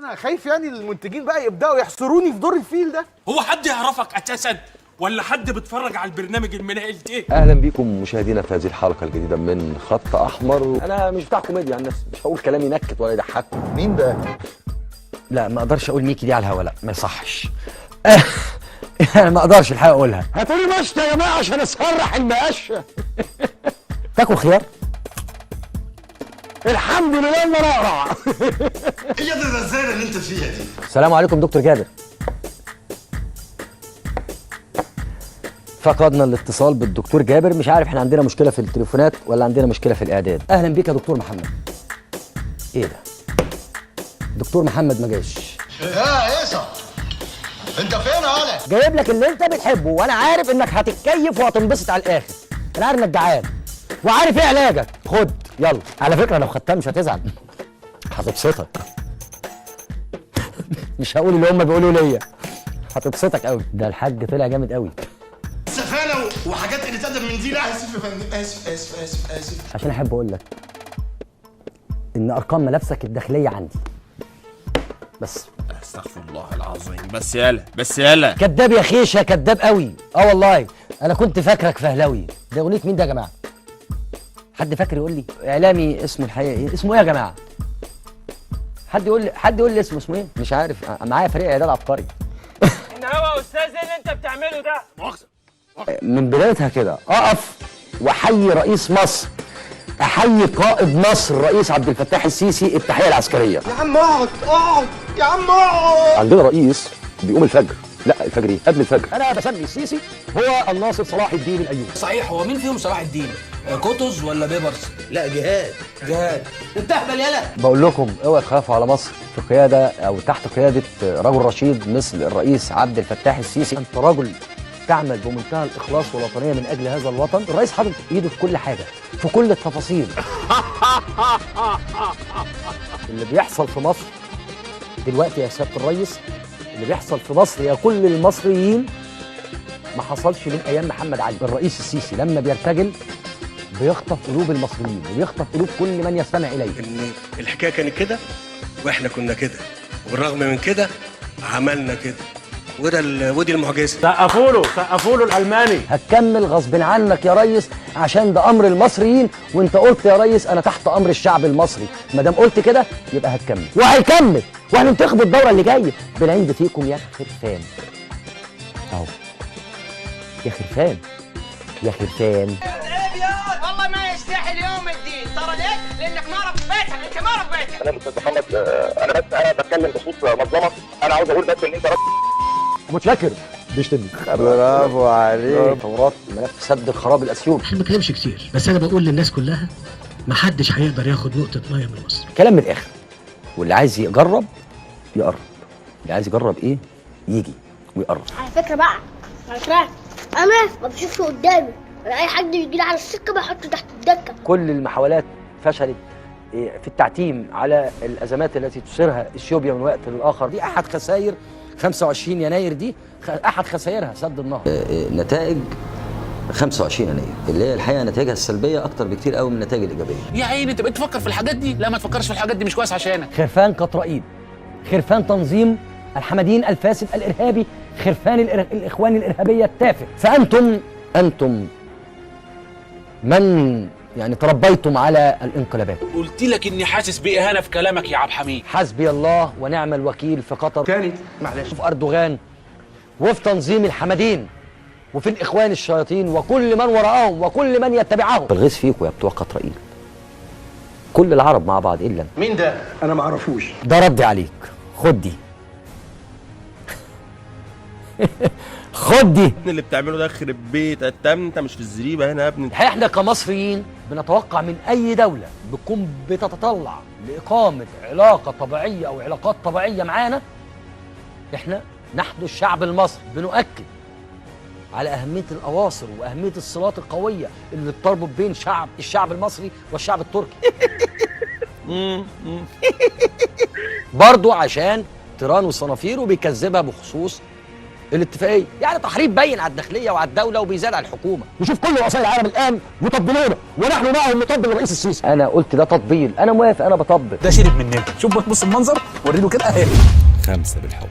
انا خايف يعني المنتجين بقى يبداوا يحصروني في دور الفيل ده. هو حد يعرفك اساسا ولا حد بيتفرج على البرنامج المنقل ده؟ اهلا بيكم مشاهدينا في هذه الحلقة الجديدة من خط احمر. انا مش بتاع كوميديا عن نفسي، مش هقول كلام ينكت ولا يضحككم. مين ده؟ لا ما اقدرش اقول ميكي دي على الهوا، لا ما يصحش. انا ما اقدرش الحقيقة اقولها. هاتولي مشط يا جماعة عشان اسرح المقشه. تاكل خيار؟ الحمد لله ان انا اقرع. ايه يا الرزاله اللي انت فيها دي؟ السلام عليكم دكتور جابر. فقدنا الاتصال بالدكتور جابر، مش عارف احنا عندنا مشكلة في التليفونات ولا عندنا مشكلة في الاعداد. اهلا بيك يا دكتور محمد. ايه ده؟ دكتور محمد ما جاش. يا ايسا انت فين يا ولا؟ جايب لك اللي انت بتحبه، وانا عارف انك هتتكيف وهتنبسط على الاخر. انا عارف انك جعان وعارف ايه علاجك. خد يلا، على فكرة لو خدتها مش هتزعل، هتبسطك. مش هقول اللي هم بيقولوا ليا، هتبسطك قوي. ده الحاج طلع جامد قوي. سفاله وحاجات اللي تقدم من دي. لا اسف يا فندم، اسف اسف اسف اسف. عشان احب اقول لك ان ارقام ملابسك الداخلية عندي بس. استغفر الله العظيم. بس يالا بس يالا. كداب يا خيشه، كداب قوي. اه والله انا كنت فاكرك فهلوي. ده اغنية مين ده يا جماعة؟ حد فاكر يقول لي؟ اعلامي اسمه الحقيقة ايه؟ اسمه ايه يا جماعة؟ حد يقول لي، حد يقول لي اسمه ايه؟ مش عارف. معايا فريق اعداد عبقري. ان هو استاذ ايه اللي انت بتعمله ده؟ من بدايتها كده اقف واحيي رئيس مصر، احيي قائد مصر الرئيس عبد الفتاح السيسي التحية العسكرية. يا عم اقعد اقعد يا عم اقعد. عندنا رئيس بيقوم الفجر، لا الفجر ايه؟ قبل الفجر. انا بسمي السيسي هو الناصر صلاح الدين الايوبي. صحيح، هو مين فيهم صلاح الدين؟ قطز ولا بيبرس؟ لا جهاد. جهاد انت اهبل يالا. بقول لكم اوعوا تخافوا على مصر في قيادة او تحت قيادة رجل رشيد مثل الرئيس عبد الفتاح السيسي. انت رجل تعمل بمنتهى الاخلاص والوطنيه من اجل هذا الوطن. الرئيس حاطط ايده في كل حاجة، في كل التفاصيل. اللي بيحصل في مصر دلوقتي يا سيادة الرئيس، اللي بيحصل في مصر يا كل المصريين ما حصلش من ايام محمد علي. الرئيس السيسي لما بيرتجل بيخطف قلوب المصريين وبيخطف قلوب كل من يستمع اليه. ان الحكاية كانت كده واحنا كنا كده، وبالرغم من كده عملنا كده، وده ودي المعجزة. سقفوا له، سقفوا له الالماني. هتكمل غصب عنك يا ريس عشان ده امر المصريين، وانت قلت يا ريس انا تحت امر الشعب المصري. ما دام قلت كده يبقى هتكمل وهيكمل، وهننتخب الدورة اللي جاية. بالعند فيكم يا خرفان، اهو يا خرفان يا خرفان. والله ما يستاهل يوم الدين، ترى ليه؟ لانك ما ربيتها، انت ما ربيتها. انا استاذ محمد، انا بس انا بتكلم بخصوص منظمة، انا عاوز اقول بس ان انت متشكر بيشتمني. برافو عليك. ثورات ملف سد الخراب الاثيوبي. احنا ما بنتكلمش كتير، بس انا بقول للناس كلها ما حدش هيقدر ياخد نقطة مية من مصر. كلام من الاخر، واللي عايز يجرب يقرب، اللي عايز يجرب ايه يجي ويقرب. على فكرة بقى، على فكرة أنا ما بشوفش قدامي، أنا أي حد بيجي لي على السكة بحطه تحت الدكة. كل المحاولات فشلت في التعتيم على الازمات التي تثيرها اثيوبيا من وقت للاخر. دي احد خسائر 25 يناير، دي احد خسائرها سد النهر. نتائج 25 يناير اللي هي الحقيقة نتائجها السلبية اكتر بكتير قوي من النتائج الايجابية. يا عيني انت بقيت تفكر في الحاجات دي؟ لا ما تفكرش في الحاجات دي، مش كويس عشانك. خرفان قطرائيل، خرفان تنظيم الحمدين الفاسد الارهابي، خرفان الاخوان الارهابية التافه. فانتم انتم من يعني تربيتم على الانقلابات. قلت لك اني حاسس باهانه في كلامك يا عبد الحميد. حسبي الله ونعم الوكيل في قطر تاني معلش، وفي اردوغان وفي تنظيم الحمدين وفي الاخوان الشياطين وكل من وراءهم وكل من يتبعهم. الغيظ فيكم يا بتوع قطرائيل، كل العرب مع بعض الا انت. مين ده؟ انا ما اعرفوش. ده ردي عليك، خد دي. خد دي. اللي بتعمله ده خرب بيت انت مش في الزريبه هنا يا ابني. الحقيقة احنا كمصريين بنتوقع من اي دولة بتكون بتتطلع لاقامة علاقة طبيعية او علاقات طبيعية معانا، احنا نحن الشعب المصري بنؤكد على اهمية الاواصر واهمية الصلات القوية اللي بتربط بين الشعب المصري والشعب التركي. برضو عشان تيران وصنافير وبيكذبها بخصوص الاتفاقية، يعني تحريض باين على الداخلية وعلى الدولة وبيزاد على الحكومة. نشوف كل رؤساء العالم الان يطبلونه ونحن معهم نطبل الرئيس السيسي. انا قلت ده تطبيل، انا موافق، انا بطبل. ده شرب مننا، شوف بص المنظر وريله كده اهي. 5 بالحب.